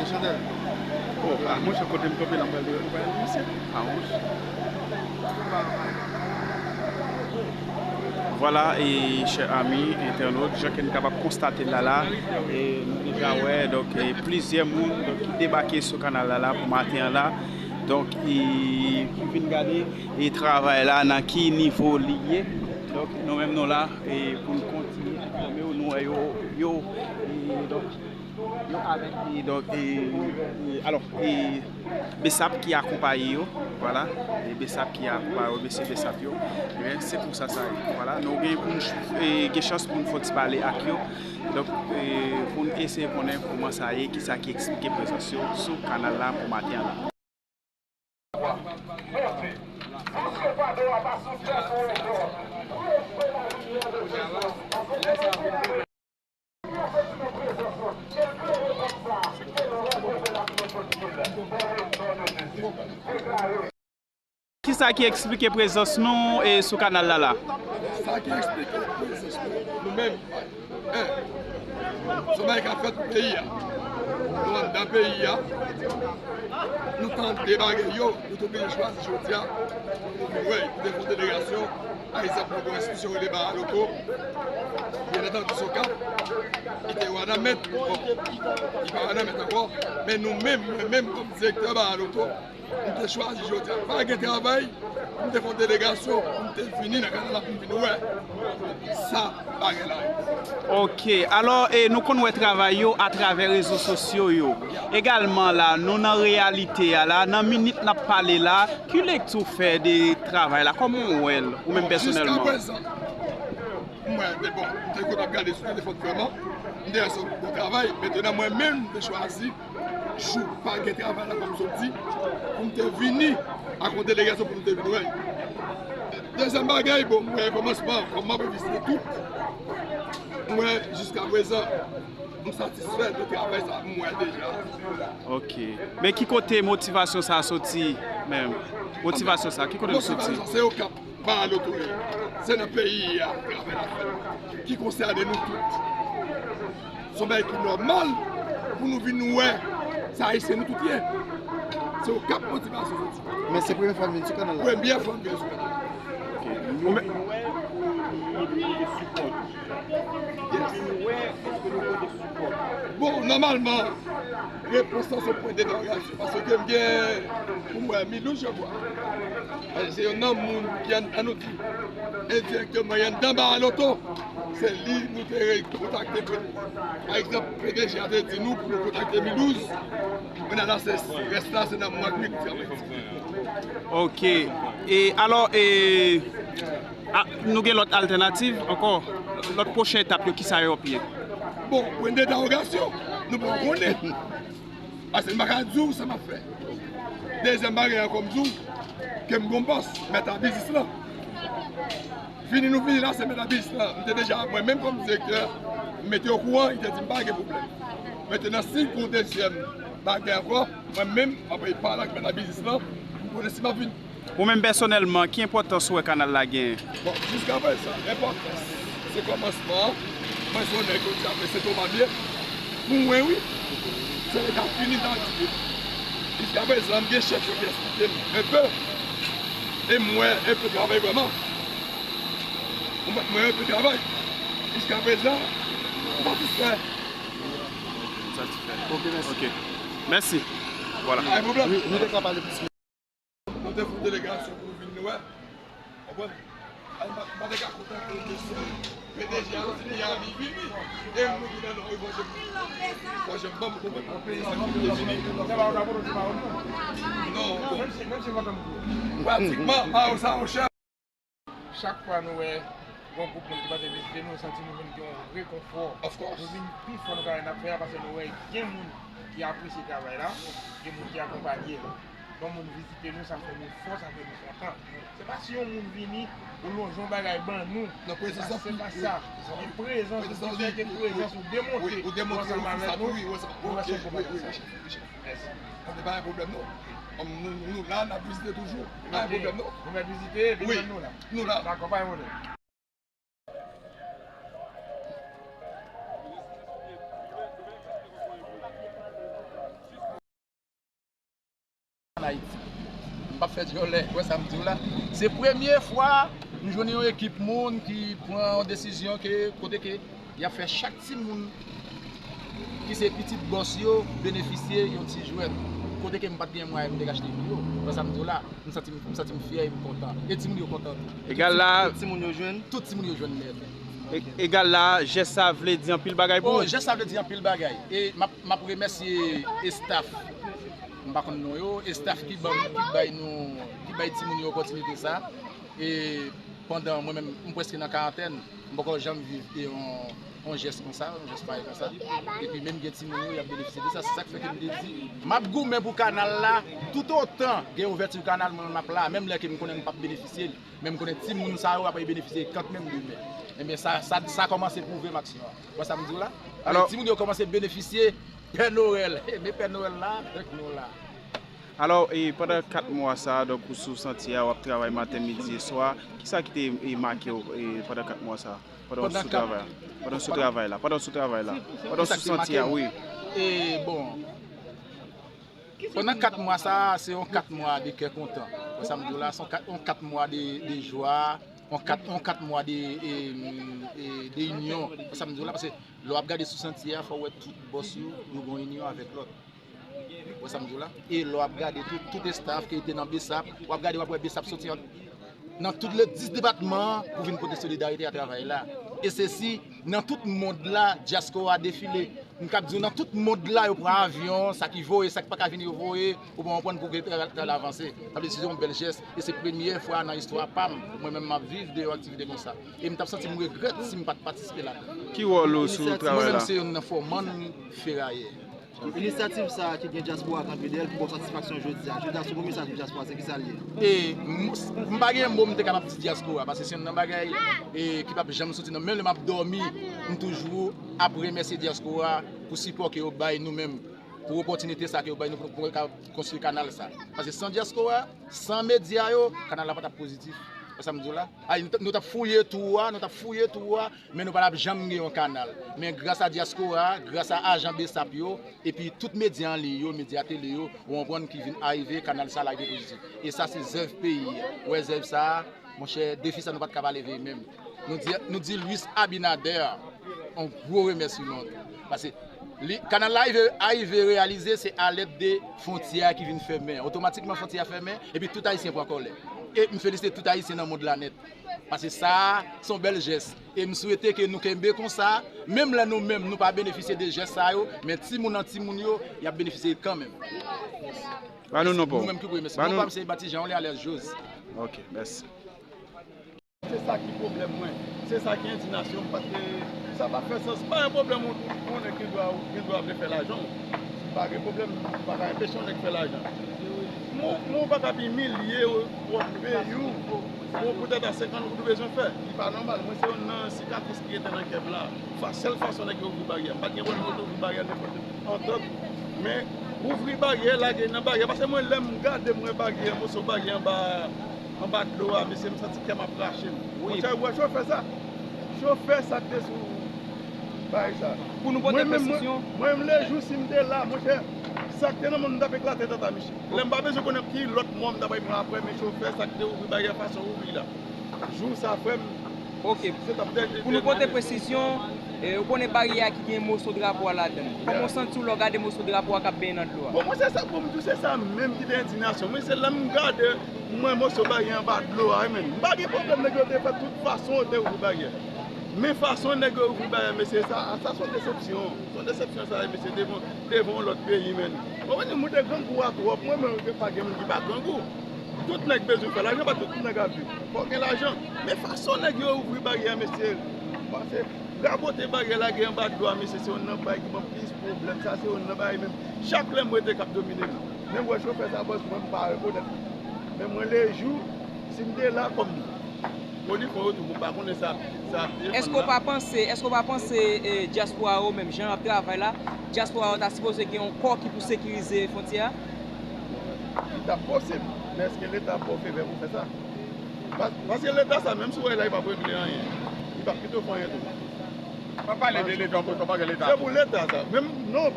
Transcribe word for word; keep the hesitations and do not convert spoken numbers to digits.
Chantal. Oh, ah, mwen, se kote m kanpe la, m pral de, m pral de misye. Ah, mwen. Vwala, e chè ami entènot, jan ke n kapab konstate l la la, e nou deja wè, donk, e plizyè moun, donk, ki debake sou kanal la la pou maten an la. Donk, e pou vin gade, e travay la, nan ki nivo li ye. Donk, nou menm nou la, e pou n kontinye enfòme w, nou wè yo, yo, e donk, yo avèk, e donk, e, e, alò, e, Besap ki akonpaye yo, vwala, e Besap ki akonpaye yo, mesye Besap yo, ebyen, se konsa sa ye, vwala, nou gen pou n ch-, e, gen chans pou n fè yon ti pale ak yo, donk, e, pou n eseye konnen kòman sa ye, kisa ki eksplike prezans yo sou kanal la pou maten an la. Kisa ki eksplike prezans nou, e, sou kanal la la? Sa ki eksplike prezans nou, nou menm, en, se yon bagay k ap fèt pou peyi a. Nou anndan peyi a, nou tande bagay yo, nou te oblije chwazi jodi a pou nou vin wè, pou te fè yon delegasyon. Pa egzanp, nou gen yon enstitisyon rele Baraaloto, byen antandi, Sokap, ki te Wanament, bon, ki pa Wanament ankò, men nou menm, mwen menm kòm direktè Baraaloto, m te chwazi jodi a, pa gen travay, m te fè yon delegasyon pou m te vini nan kanal la pou m vin wè sa bagay la ye. Ok, alò, e nou konn wè travay yo atravè rezo sosyo yo. Egalman la, nou nan reyalite a la, nan minit n ap pale la, ki lekti w fè de travay la? Kòman w wè l, ou menm pèsonèlman? Jiska prezan, m wè, men bon, m te konn ap gade sou telefòn vrèman, m te wè se yon bon travay. Mentnan, mwen menm, m te chwazi jou pa gen travay la, kòm sot di, pou m te vini ak yon delegasyon pou m te vin wè. Dezyèm bagay, bon, m wè kòmansman, kòm m ap vizite tout, m wè jiska prezan, m satisfè de travay sa m wè deja. Ok. Men ki kote motivasyon sa a soti menm? Motivasyon sa a, ki kote l soti? Motivasyon sa, se Okap. Baraaloto ye, se nan peyi a travay la fèt, ki konsène nou tout. Se yon bagay ki nòmal pou nou vin wè sa Ayisyen nou tout ye. Se Okap motivasyon soti. Men se premye fwa n vin sou kanal la? Premye fwa n vin sou kanal la. Ok. Nou vin wè, nou vin wè de sipò. Yes. Nou vin wè, èske nou pote sipò? Bon, nòmalman, repons lan se pwen dentèwogasyon, paske m gen pou m wè Milouz, je crois. Paske se youn nan moun ki an-, an nou di, endirèkteman, y anndan Baraaloto. Se li nou te kontakte. Pa egzanp, P D G a te di nou pou nou kontakte Milouz. Kounye a la, se, rès la, se nan mwen ak Milouz y ap fè. Ok. E alò, e, a, nou gen lòt altènativ ankò? Lòt pwochen etap yo, kisa yo ap ye? Bon, pwen dentèwogasyon, nou poko konnen. Paske m pa ka di w sa m ap fè. Dezyèm bagay ankò, m di w ke m gon bòs, mèt a biznis lan. Vini nou vini la, se mèt a biznis lan. M te deja, mwen menm kòm direktè, m mete okouran, li te di m pa gen pwoblèm. Mentnan, si gon dezyèm bagay ankò, mwen menm, m ap pale ak mèt a biznis lan, pou m konnen si m ap vin. Ou menm pèsonèlman, ki enpòtans ou wè kanal la genyen? Bon, jiska prezan, enpòtans, se kòmansman an. Mwen se yon nèg yo di apresye Toma byen. Pou mwen, wi. Se lè k ap fini, m ta di. Jiska prezan, m gen chèf yo ki eksplike m enpe. E m wè enpe travay vrèman. Ou mèt mwen enpe travay. Jiska prezan, m satisfè. Satisfè. Ok, mèsi. Ok. Mèsi. Vwala. Pa gen pwoblèm. Nou, nou te ka pale plis. Nou te fè yon delegasyon pou nou vin nou wè. Konprann? Ay, m pa, m pa te ka kontan pou nou sou P D G a, nou di li a vini, vini. E nou vin nan non, e bon, je, bon, je, bon, bon, bon, bon, non, bon. Pratikman, a, sa, monchè. Chak fwa nou wè yon gwoup moun ki pase vizite nou, nou santi nou menm gen yon rekonfò. Of course. Nou vin pi fò nan travay n ap fè a, paske nou wè gen moun ki apresye travay la, gen moun ki akonpanye l. Lè yon moun vizite nou, sa fè nou fò, sa fè nou kontan. Se pa si yon moun vini, ou lonje yon bagay ban nou. Non, prezans lan pi, wi. Se pa sa. Se prezans ou ki fè ke prezans ou demontre, ou ansanm avèk nou, nou wè se yon bon bagay sa. Mèsi. Sa te pa yon pwoblèm, non. Kòm nou, nou la, n ap vizite toujou. Pa yon pwoblèm, non. Nou mèt vizite, epi nou la. Nou la. Dakò, pa yon pwoblèm. an Ayiti. M p ap fè dyòlè, wè sa m di w la. Se premye fwa m jwenn yon ekip moun ki pran yon desizyon ke kote ke y ap fè chak timoun ki se pitit bòs yo benefisye yon ti jwèt. Kote ke m pa t gen mwayen m te ka achte pou yo. Wè sa m di w la. M santi m, m santi m fyè e m kontan. E timoun yo kontan tou. Egal la, tout timoun yo jwenn? Tout timoun yo jwenn nèt. E-, egal la, jès sa vle di anpil bagay pou ou? Oh, jès sa vle di anpil bagay. E m ap, m ap remèsye staff, m pa konn non yo, staff ki ban, ki bay nou, ki bay timoun yo opòtinite sa. E pandan mwen menm, m prèske nan karantèn, m poko janm viv e yon, yon jès konsa, yon jès parèy konsa. Epi menm gen timoun yo, y ap benefisye de sa. Se sa k fè ke m te di, m ap goumen pou kanal la, toutotan gen ouvèti kanal, mwen menm m ap la, menm lè ke m konnen m p ap benefisye l. Men m konnen timoun sa yo ap benefisye kanmenm demen. Ebyen, sa, sa, sa kòmanse pwouve m aksyon an. Wè sa m di w la? Alò, timoun yo kòmanse benefisye Pè Nwèl. Men Pè Nwèl la, avèk nou la. Alò, e, pandan kat mwa sa a, donk, ou sou santye a, w ap travay maten, midi e swa, kisa ki te, e, make w, e, pandan kat mwa sa a? Pandan w sou travay la. Pandan w sou travay la. Pandan w sou travay la. Pandan w sou santye a, wi. E, bon, pandan kat mwa sa a, se yon kat mwa de kè kontan. Wè sa m di w la, se yon kat, yon kat mwa de, de jwa, yon kat, yon kat mwa de, e, e, de inyon. Wè sa m di w la, paske lè w ap gade sou santye a, fò w wè tout bòs yo, yo gen yon inyon avèk lòt. Wè sa m di w la? E lè w ap gade tout, tout estaf ki te nan BSAP, w ap gade, w ap wè BSAP soti an nan tout le dis depatman an pou vin pote solidarite a travay la. E se si nan tout mond la, dyaspora defile. M kab di w, nan tout mond la, yo pran avyon, sa ki voye, sa ki pa ka vini, yo voye, ou pa konprann pou ke travay la avanse. Sa vle di, se yon bèl jès, e se premyè fwa nan istwa pa m, mwen menm m ap viv de yon aktivite konsa. E m t ap santi m regrèt si m pa t patisipe ladan. Ki wòl ou sou travay la? Mwen menm, se youn nan fòmann ferayè. Inisyativ sa a ki gen dyaspora kanpe dèyè l ki ba w satisfaksyon jodi a. Jodi a, se yon mesaj pou dyaspora, se kisa l ye? E m, m pa gen mo m te kapab di dyaspora, paske se youn nan bagay, e, ki p ap janm soti nan, menm lè m ap dòmi, m toujou ap remèsye dyaspora pou sipò ke yo bay nou menm, pou opòtinite sa ke yo bay nou pou, pou nou ka konstwi kanal sa. Paske san dyaspora, san medya yo, kanal la pa t ap pozitif. Wè sa m di w la? Ay, nou t ap, nou t ap fouye twou a, nou t ap fouye twou a, men nou pa t ap janm gen yon kanal. Men gras a dyaspora, gras a ajan BSAP yo, epi tout medya an liy yo, medya tele yo, ou konprann, ki vin arive, kanal sa la rive pozitif. E sa se zèv peyi a. Ou wè zèv sa a, monchè, defi sa nou pa t ka pa leve menm. Nou di, nou di Luis Abinader yon gwo remèsiman. Paske li, kanal la rive, arive reyalize se alèd de fwontyè a ki vin fèmen. Otomatikman fwontyè a fèmen, epi tout Ayisyen pran kòlè. E m felisite tout Ayisyen nan mond la nèt. Paske sa a, se yon bèl jès. E m swete ke nou kenbe konsa, menm lè nou menm, nou pa benefisye de jès sa yo, men timoun an timoun yo, y ap benefisye kanmenm. Ba nou non pa w. Nou menm ki pou remèsye. Ba nou. Non pa m se Batijan, on est à l'aise, Jose. Ok, mèsi. Se sa ki pwoblèm mwen. Se sa ki endinasyon m, paske sa pa fè sans. Pa gen pwoblèm yon, yon nèg gen dwa, gen dwa vle fè lajan w. Pa gen pwoblèm, ou pa ka enpeche yon nèg fè lajan. Men w pa ka ap imilye pwòp peyi w pou, poutèt a senkant goud ou bezwen fè. Li pa nòmal. Mwen, se youn nan sikatris ki rete nan kè m la. Fa-, sèl fason nèg yo ouvri baryè. M pa t gen pwoblèm pou ouvri baryè nenpòt, antòt. Men ouvri baryè, lage nan baryè. Paske mwen, lè m gade, m wè baryè, moso baryè anba anba dlo a, mesye, m santi kè m ap rache m. Wi. Monchè, ou wè chofè sa? Chofè sa k te sou bagay sa. Pou nou pote presizyon. Mwen menm, mwen, mwen menm, lejou, si m te la, monchè, sa k te nan men m, m t ap eklate tata Michel. Lè m pa bezwen konnen ki lòt mò m ta pral pran apre, men chofè sa k te ouvri baryè fason ouvri la. Jou sa, frè m, Ok. Pou nou pote presizyon, e, ou konnen baryè a ki gen moso drapo a ladan l. Kòman w santi w lè w gade moso drapo a k ap benyen nan dlo a? Bon, mwen, se sa, pou m di w, se sa menm ki te endinasyon mwen. Se lè m gade, m wè moso baryè anba dlo a, wi, men. M pa gen pwoblèm, nèg yo te fè tout fason yo te ouvri baryè. Men fason nèg yo ouvri baryè, mesye, sa, sa se yon desepsyon. Se yon desepsyon sa ye, mesye, devan, devan yon lòt peyi, men. Ou konprann, nou te grangou a twòp. Mwen menm, pa gen moun ki pa grangou. Tout nèg bezwen fè lajan, pa tout nèg ap viv. Fò gen lajan. Men fason nèg yo ouvri baryè a, mesye, pase rabote baryè lage anba dlo a, mesye, se youn nan bagay ki ban m plis pwoblèm. Sa se youn nan bagay menm. Chak lè m rete k ap domine m. Men m wè chofè sa, bòs, mwen m pa rekonèt li. Men mwen lejou, si m te la kòm Polifò yo tou, bon, m pa konnen sa, sa ap defann la. Èske w pa panse, èske w pa panse, e, dyaspora yo menm, jan y ap travay la, dyaspora yo ta sipoze gen yon kò ki pou sekirize fwontyè a? Li t ap posib, men èske Leta ap ba w favè pou fè sa? Pa-, paske Leta sa, menm si w wè la, li p ap regle anyen. Li p ap kite w fè anyen tou. Pa pale de Leta ankò, sa pa gen Leta. Se pou Leta sa. Menm, non,